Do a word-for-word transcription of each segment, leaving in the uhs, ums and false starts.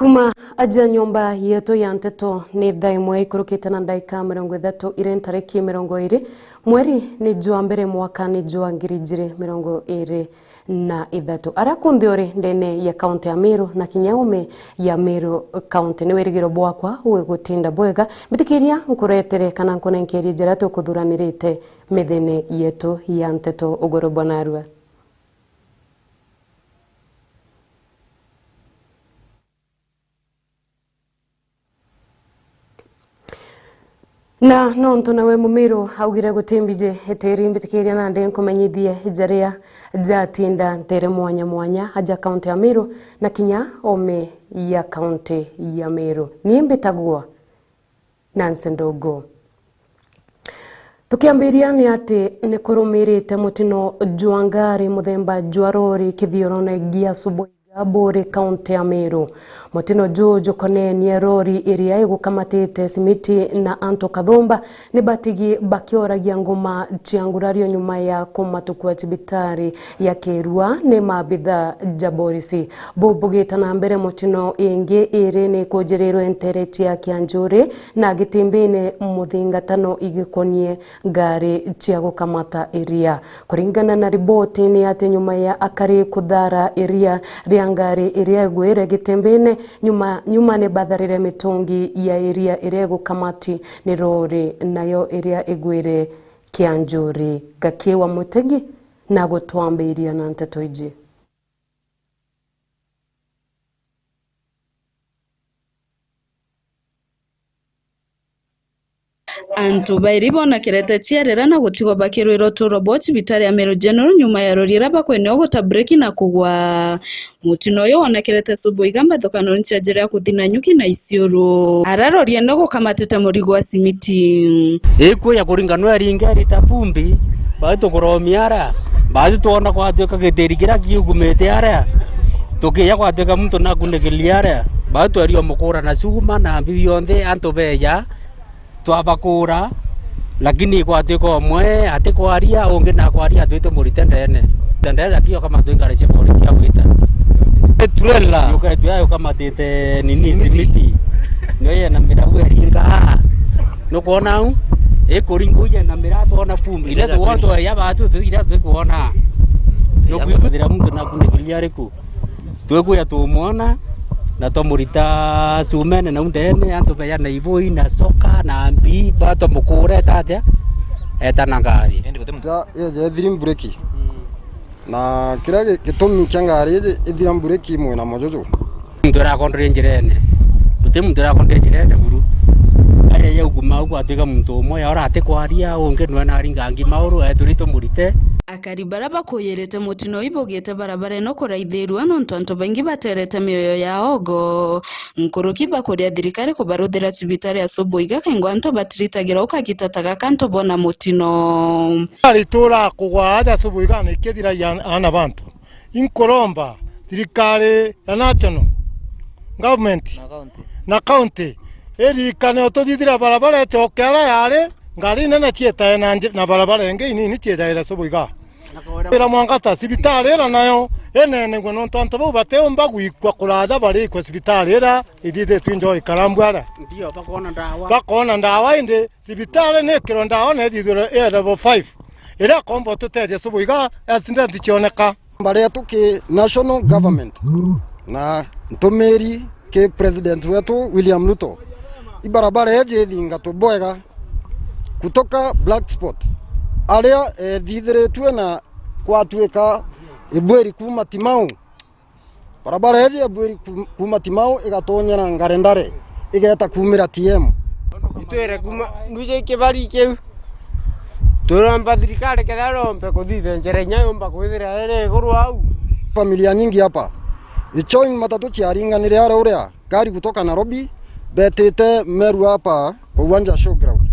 Kuma aja nyomba yetu ya nteto, ni thaa imwe ikurukite na ndaika mirongo ithatu iri ntariki mirongo iri, mweri ni jwa mbere, mwaka ni jwa ngiri ijiri mirongo iri na ithatu. Ara kunthe uri ndene ya kaunti ya Meru na kinya ume ya Meru kaunti, ni wirigiro bwakwa wi gutinda bwega. Mbitikiria nkuretere kana nkunenkerie jaria tukuthuranirite methene yetu ya nteto ugoro bwa narua. Na nontu nawe Mumiru augire guti mbiji itiri, mbitikiria nandi nkumenyithie jaria jatinda ntere mwanya mwanya aja kaunti ya Meru na kinya ome ya kaunti ya Meru. Ni mbitagwa Nancy Ndugu. Tukiambiria ni ati ni kurumirite mutino jwa ngari muthemba jwa rori kithiorone gia Subuiga Buri, kaunti ya Meru. Mutino juu jukonenie rori iria igukamatite simiti na antu kathumba ni batigi bakioragia nguma cia ngurario nyuma ya kumatukua cibitari ya Kirua ni maabitha ja borisi. Bubugite na mbere, mutino ingi iri ni kujirirwe ntere cia Kianjuri na Gitimbine muthingatano igikonie ngari cia gukamata iria. Kuringana na riboti ni ati nyuma ya akari kuthara iria ria ngari iria igwire Gitimbine, nyuma, nyuma ni batharire mitungi ya iria iria igukamati ni rori nayo iria igwire Kianjuri. Gakiwa Mutegi na gutwambiria na nteto iji. Antu bairi bonekerete ciarira na gutigwa bakirwira uturo bwao cibitari ya Meru General nyuma ya rori iria bakwene uguta breki na kugwa. Mutino uyu wonekerete Subuiga mbathukano cia njira ya kuthi Nanyuki na Isiolo. Ara rori ene gukamatite murigo wa simiti. Iku ya kuringa no eringa erita vumbi, bathi tukuromia ara, bathi twona kwatuika gitiri kiria kiugumite ara, tukiya kwatuika muntu nakunikiria ara, bathi twerio mukura na cuma na mbi bionthe antu beja, twabakura, lakini gwatuika umwe atikwaria, ungi nakwaria atwite murite ndene. Ndene lakini ukamatwingara cia polisi ya gwita. Trailer. Yuka, yukamatite nini, simiti. Simiti. Nio yena mirau eringa. Nukwona au? Ikuringa uye na mira twona kumbi. Ile tuwonto ya batu tu ira tukwona. Nukwithira muntu nakunikiria ariku. Twikuya tumwona na twamurita cumene nau ndene, antu beya na ibui na coka na mbi, ba twamukura eta atia? Eta na ngari. Ya, ya, ya thiri mbureki. Na kiria gi-, gitumi kia ngari iji ithira mbureki mwena mujuju. Muntu irakondoria njirene. Guti muntu irakondoria njirene buru. Aria yauguma au gwatuika muntu umwe yaora atikwaria, ungi nwe naringa ngi mauru, eturi tumurite. Akari baria bakuyirite mutino ibugite barabara ino kuraithirua nontu antu baingi baterete mioyo yao ogo. Nkuruki bakuria thirikari kubaruthira cibitari ya Subuiga, kaingo antu batiritagira ukagitataga kantu bona mutino. Ari tura kugwa aja Subuiga ni kithira ya ana bantu. Inkuromba thirikari ya national government na county, na county irikane ututhithira barabara icoke ara yari, ngari nene cietae na nji-, na barabara ingi inini ciejaire Subuiga. Ira mwangata cibitari ira nayo inenegwe nontu antu bau batiumba gwikua kuraja barikwe cibitari ira ithithitue njo ikarambu ara. Ndio, bakona ndawa. Bakona ndawa indi cibitari ni ikirwe ndawa na ithithirwe i level five. Iria komba tutethia Subuiga accident cioneka. Mbare yetu ki national government na ntumiri ki president wetu William Ruto, ibarabara iji ithingatwe bwega kutoka black spot aria ethithiritue na kwatuika ibwiri kuma Timau. Barabara iji ibwiri ku-, kuma Timau igatonyera Ngarendare igeta kumira T M. Itwire kuma, ndwije kibari kiu. Turomba thirikari kethira rombe kuthithia njira inya yumba kwithira iri iguru au. Familia nyingi hapa. Ichoin matatu ciaringanire ara uria gari kutoka Nairobi betite Meru hapa kwa uwanja wa showground.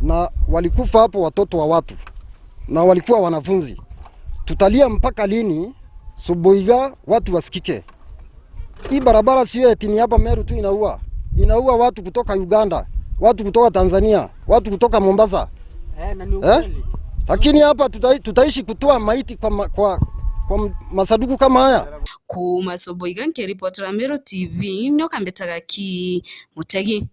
Na walikufa hapo watoto wa watu. Na walikuwa wanafunzi. Tutalia mpaka lini Subuiga watu wasikike? Hii barabara sio eti ni hapa Meru tu inaua. Inaua watu kutoka Uganda, watu kutoka Tanzania, watu kutoka Mombasa. Eh, na ni ukweli. Lakini hapa tutai-, tutaishi kutoa maiti kwa ma-, kwa, kwa m-, masanduku kama haya. Kuuma Soboiga nkiripotera Meru T V, nio kambitaga ki Mutegi.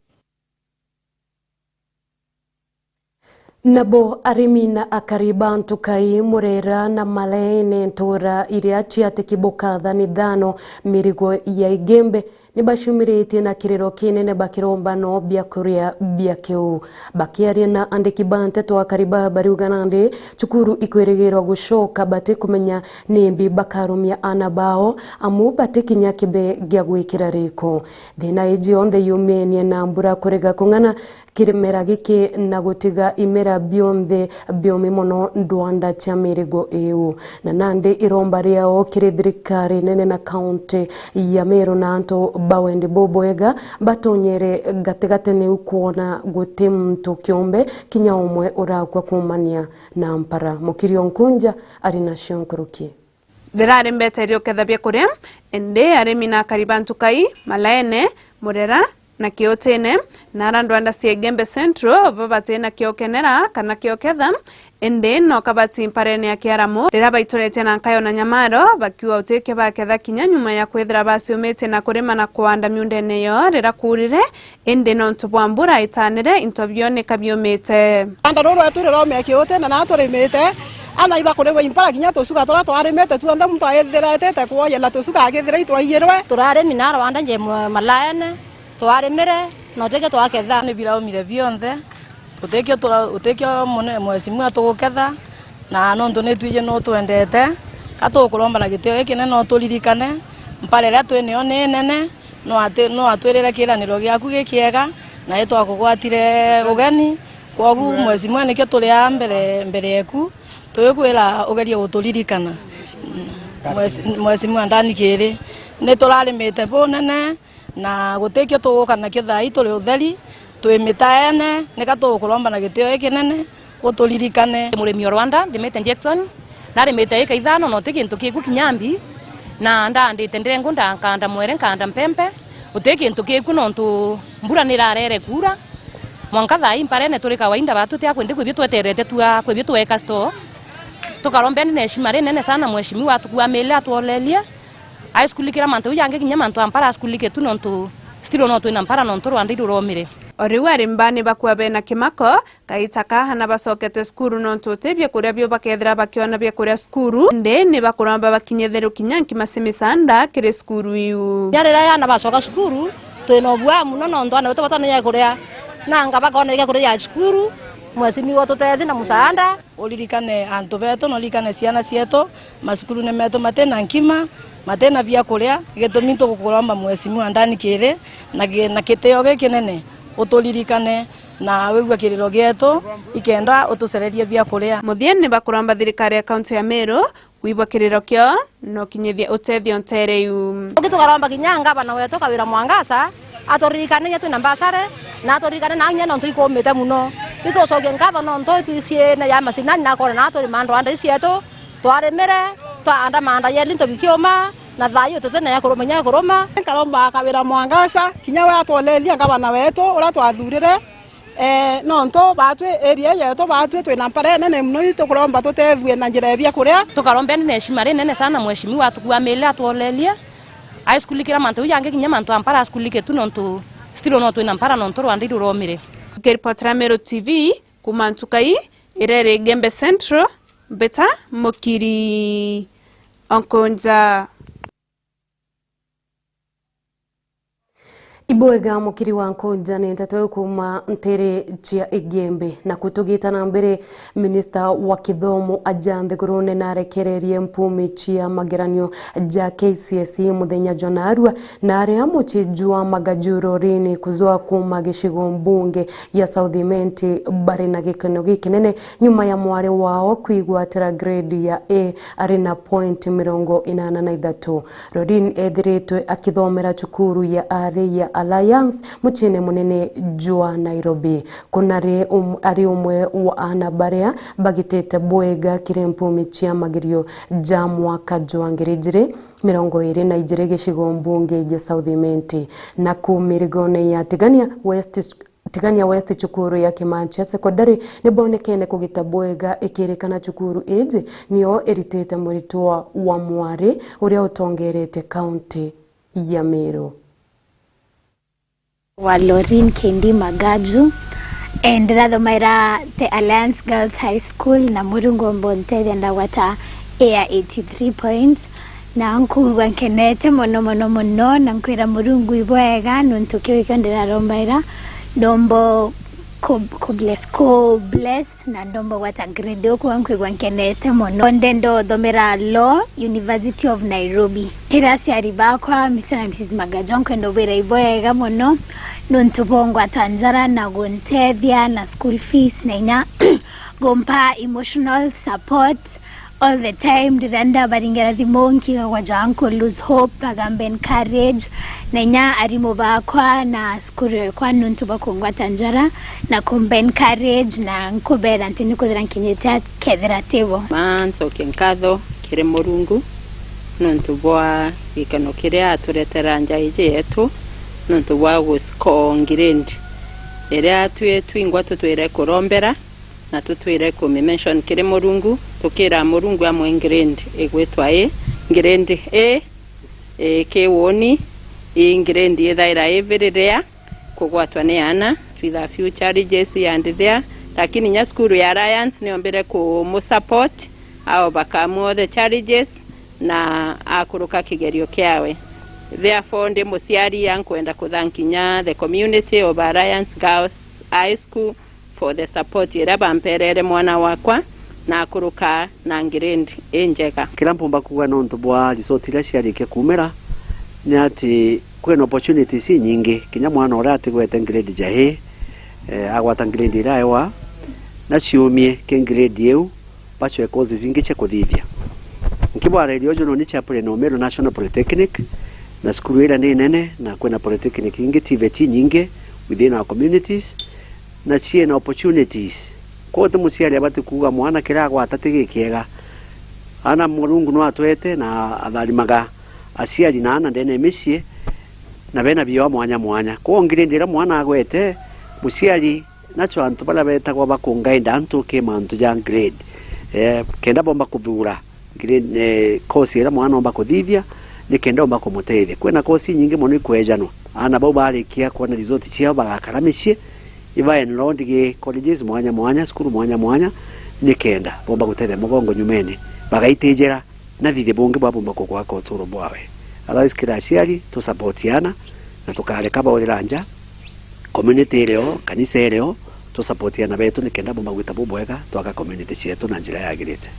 Nabo arimi na akari ba Ntukai, Murera na Malaene, ntura iria cia Tiki Bukatha ni thano mirigo ya Igembe, ni bacumiritie na kiriro kinene bakiromba no biakuria bia kiu. Bakiaria na andiki ba nteto, akari ba bariuga nandi cukuru ikwirigirwa gucoka, batikumenya nimbi bakarumia ana bao, amu batikinya kibe gia gwikira riko. Thina iji yonthe yumienie na mbura kurega kung'ana kirimera giki na gutiga imera bionthe biumi mono ndwanda cia mirigo iu. Na nandi iromba riao kiri thirikari nene na kaunti ya Meru na antu ba wendi bubwega batonyere gatigati niu kwona guti muntu kiumbe kinya umwe urakua kuumania na mpara. Mukiri o Nkunja ari nacio nkuruki. Rirari mbete riuketha biakuria, indi arimi na akari ba Ntukai, Malaene, Murera na Kiutine, na ara ndwanda cia Igembe Central, bo bati na kiokenera kana kioketha, indi no kabati mparene ya Kiaramu, riria baiturite na nkayo na nyamaro, bakiuga utikio baketha kinya nyuma ya kwithira baciumitie na kurima na kuanda miundene yo riria kuurire, indi nontu bwa mbura itanire, into bio ni kabiumite. Rwanda ruru rwetu riromia Kiutine na turimite, ana ibakurigwa impara kinya tucuka turia twarimite tuonthe, muntu aithiretete kuoyela tucuka akithira itwaiyirwe. Turarimi na rwanda nje mwa-, malaene, twarimire, na utikio twaketha. Ni biraumire bionthe, utikio tura-, utikio mune-, mheshimiwa tuguketha, na nontu ni twiji nutwendete, ka tukuromba na gitio gikinene uturirikane, mpara iria twi nio ni nene, no ati-, no atwirire kiiraniro giaku gikiega, na itwakugwatire ugeni, kwogu mheshimiwa nikio turi aa mbere, mbere yeku, tugikwira ugerie guturirikana. Mheshimiwa Ndani Kiri, ni turarimite bunene, na gutikio tuguka nakio thaa ii turi utheri, twi mitaene, nika tugukuromba na gitio gikinene, uturirikane. Murimi o Rwanda, ndimite Jackson, narimite ika ithano na uti kintu kiku kinya mbi, na ndaandite ndengu, nda-, nkaanda mwere, nkaanda mpempe, uti kintu kiku nontu mbura nirarere kuura. Mwanka thaa ii mparene turi kawaida, batu ti akwendi kwibio tweterete tua, kwibio tweka store. Tukarombeni na heshima rinene sana mheshimiwa atukuamile, atwolelie. Aiskulikira mantu jau jangi, kinya mantu a mpara askulike tu, nontu still no twina mpara, nontu rwanda iru rwomire. O riu ari mbani bakua bena kimako, kaita ka ana bacokete cukuru, nontu uti biakuria bio bakethira bakiona biakuria cukuru, indi ni bakuromba bakinyithiru kinya nki maci misanda kiri cukuru iu. Kinya riria ana bacoka cukuru, twina ubua muno, nontu ana betu batona gia kuria, nanga bakona gia kuria ja cukuru, mheshimiwa tutethi na musaanda. Uririkane antu betu, na uririkane ciana cietu macukurune metu, mati na nkima, mati na biakuria. Gitumi tugukuromba mheshimiwa Ndani Kiri na gi-, na kitio gikinene, uturirikane na wigue kiriro gietu, ikenda utucererie biakuria. Muthiene, ni bakuromba thirikari ya kaunti ya Meru kwibwa kiriro kio na ukinyithia utethio ntere iu. Ungi tukaromba kinya ngavana wetu Kawira Mwangaza aturirikane kinya twina mbacare, na aturirikane na kinya nontu ikumite muno. Itucokie nkatho nontu itwiciine ya macinani na akona na aturima ndwanda icietu, twarimire, twaanda maanda yeeli into bikiuma, na thaa ii tutina ya kuruma kinya kuruma. Nkaromba Kawira Mwangaza kinya we atwoleria ngavana wetu uria twathurire. Eh, nontu batwi area yetu batwi twina mpara inene muno, itukuromba tutethue na njira ya biakuria. Tukarombeni na heshima rinene sana mheshimiwa atukuamile, atwolelie, aiskulikira mantu jau jangi, kinya mantu a mpara askulike tu, nontu still no twina mpara, nontu rwanda iru rwomire. Nkiripotera Meru T V kuma Ntukai, iria iri Igembe Central, mbita Mukiri Onkunja. Ibwega Mukiri wa Nkunja, ni nteto kuuma ntere cia Igembe. Na kutugita na mbere, minista wa kithomo aja nthigurune narekererie mpumi cia mageranio ja K C S E muthenya jwa naarua, na aria mucii jwa Magajuru Rini kujwa kuuma gicigo mbunge ya South Imenti bari na gikeno gikinene nyuma ya mwari wao kwigwatira grade ya A ari na point mirongo inana na ithatu. Rodin ethiritwe akithomera cukuru ya ari ya Alliance muciine munene jwa Nairobi. Kuna ri um-, ari umwe wa aana baria bagitite bwega kiri mpumi cia magerio ja mwaka jwa ngiri ijiri mirongo iri na ijiri gicigo mbunge ja South Imenti. Na kuu mirigone ya Tigania West Tigania West, cukuru ya Kimanchia Secondary nibonekene kugita bwega, ikirikana cukuru iji niyo iritite muritwa wa mwari uria utongerete kaunti ya Meru. Wa Lorin Kendi Magaju, eh, ndirathomaira the Alliance Girls High School, na Murungu omba untethia ndagwata A ya eighty three points, na nkuigua nkenete mono, mono, mono, na nkwira Murungu ibwega nontu kiu ikio ndirarombaira. Ndomba ku, ku bless, ku bless na ndomba gwata grade uku nkwigua nkenete mono. Ndenda uthomera Law, University of Nairobi. Kiri aciari bakwa, Mister na Missus Magajo, nkwenda ubwira ibwega mono nontu bongwata njara na guntethia na school fees na inya gumpa emotional support all the time. Riria ndabaringira thimu, nkiigagwa ja nku lose hope, bagamba encourage, na inya arimu bakwa na cukuru ekwa nontu bwa kungwata njara na kumba encourage, na nkubera nti nikuthira nkinyite a-, kethira tibo. Ma ncokie nkatho kiri Murungu nontu bwa gikeno kiria aturetera nja iji yetu, nontu bwa guscore grade iria twi twingwa tutwire kurombera na tutwire kumi mention kiri Murungu, tukira Murungu amwe grade igwitwa A, grade A, e, ki woni, i grade ithaira iviriria kugwatwa ni ana, with a few challenges and there, lakini nya cukuru ya Alliance niombire kumusupport, ao bakamua the challenges na akuruka kigerio kiawe. Therefore, ndi muciari, ankwenda kuthank kinya the community of Alliance Girls High School for the support iria bamperere mwana wakwa na akuruka na grade injega. Kiria mpumba kuuga nontu bwa result iria ciarikia kuumira ni ati kwina opportunities inyingi, kinya mwana uria atigwete grade ja A, eh, agwata grade iria ewa, na ciumie ki grade iu, bacwe courses ingi cia kuthithia. Nkibwara irio jo noni chaplain o Meru National Polytechnic, na cukuru iria ni nene, na kwina polytechnic ingi, TVET nyingi within our communities, na ciina opportunities. Kwou ti muciari abati kuuga mwana kiria agwata ti gikiega. Ana Murungu no atwete na atharimaga aciari na ana ndene ya micii, na bena bioa mwanya mwanya. Kwou ngiri ndiria mwana agwete, muciari nacio antu baria betagwa bakungainda antu ki mantu ja grade, eh, kenda bomba kuthuura grade, eh, course iria mwana omba kuthithia, ni kenda omba kumutethia. Kwina course inyingi mono ikwejanwa. Ana bau barikia kwona result ciao bagakara micii, iba enrolled gi colleges mwanya mwanya, cukuru mwanya mwanya, ni kenda bomba gutethia mugongo nyumene, bagaitijira na thithi bungi bwa bumba kugwaka uturo bwawe. Otherwise, kira aciari, tu support ana, na tukareka baurira nja. Community irio, kanisa irio, tu support ana betu ni kenda bumba gwita bubwega, twaka community cietu na njira yagirite.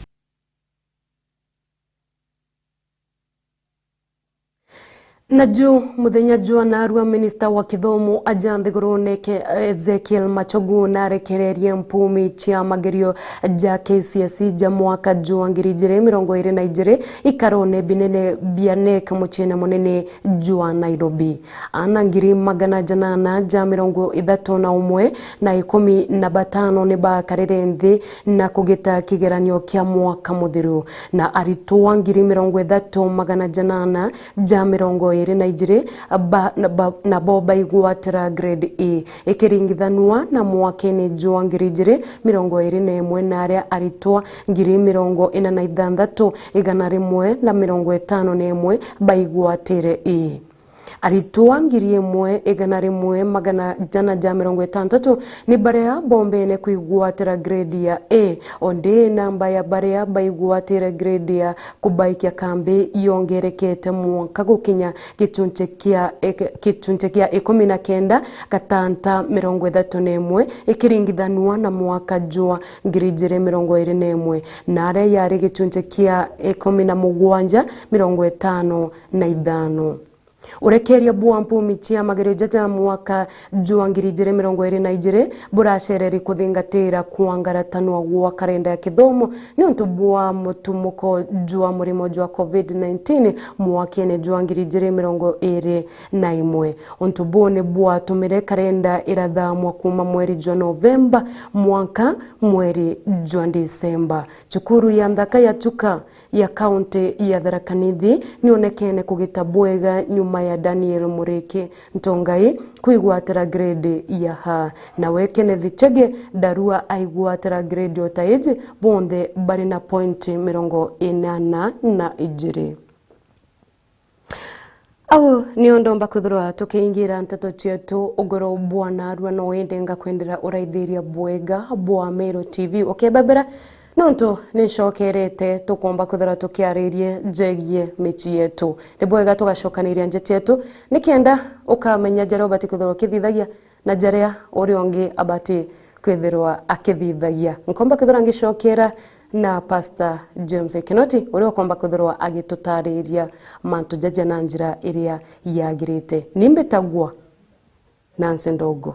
Naju muthenya jwa narua, minista wa kithomo aja nthigurune Ke-, Ezekiel Machogu narekererie mpumi cia magerio ja K C S E ja mwaka jwa ngiri ijiri mirongo iri na ijiri ikarone binene bia NEC muciine munene jwa Nairobi. Ana ngiri magana janana ja mirongo ithatu na umwe na ikumi na batano ni bakarire nthi na kugita kigeranio kia mwaka muthiru, na aritwa ngiri mirongo ithatu magana janana ja mirongo iri na ijiri ba, na, ba, nabo baigwatira grade A, ikiringithanua na mwakene jwa ngiri ijiri mirongo iri na imwe, na aria aritwa ngiri mirongo ina na ithanthatu igana rimwe na mirongo itano na imwe baigwatire A. Aritwa ngiri imwe igana rimwe magana jana ja mirongo itantatu ni baria bombene kwigwatira grade ya A, ondi namba ya baria baigwatire grade ya kubaikia kambi yongerekete mwanka gukinya gichunchi kia ik-, gichunchi kia ikumi na kenda gatanta mirongo ithatu na imwe ikiringithanua na mwaka jwa ngiri ijiri mirongo iri na imwe, na aria yari gichunchi kia ikumi na mugwanja mirongo itano na ithano. Urekeria bwa mpumi cia magerio jaja mwaka jwa ngiri ijiri mirongo iri na ijiri buracereri kuthingatira kwangaratanwa gwa karenda ya kithomo niuntu bwa mutumuko jwa murimo jwa covid nineteen mwakene jwa ngiri ijiri mirongo iri na imwe. Untu buu ni bwatumire karenda irathamwa kuuma mweri jwa Novemba mwanka mweri jwa Disemba. Cukuru ya nthaka ya Chuka ya kaunti ya Tharaka Nithi nionekene kugita bwega nyuma maya Daniel Muriki Ntongai kwigwatira grade ya A, nawe Kenneth Chege Ndarua aigwatira grade o ta iji, bonthe bari na point mirongo inana na ijiri. Au nio ndomba kwithirwa tukiingira nteto cietu ugoro bwa narua, no indi ngakwendera uraithiria bwega bwa Meru T V ukebabira, nontu nincokerete tukomba kwithirwa tukiaririe njegie mici yetu. Ni bwega tugacokaniria nje cietu nikenda ukamenya jaria ubati kwithirwa ukithithagia na jaria uria ungi abati kwithirwa akithithagia. Nkomba kwithirwa ngicokera na Pastor James Kinoti, uria ukomba kwithirwa agitutariria mantu jaja na njira iria yagirite. Ni mbitagwa Nancy Ndogo.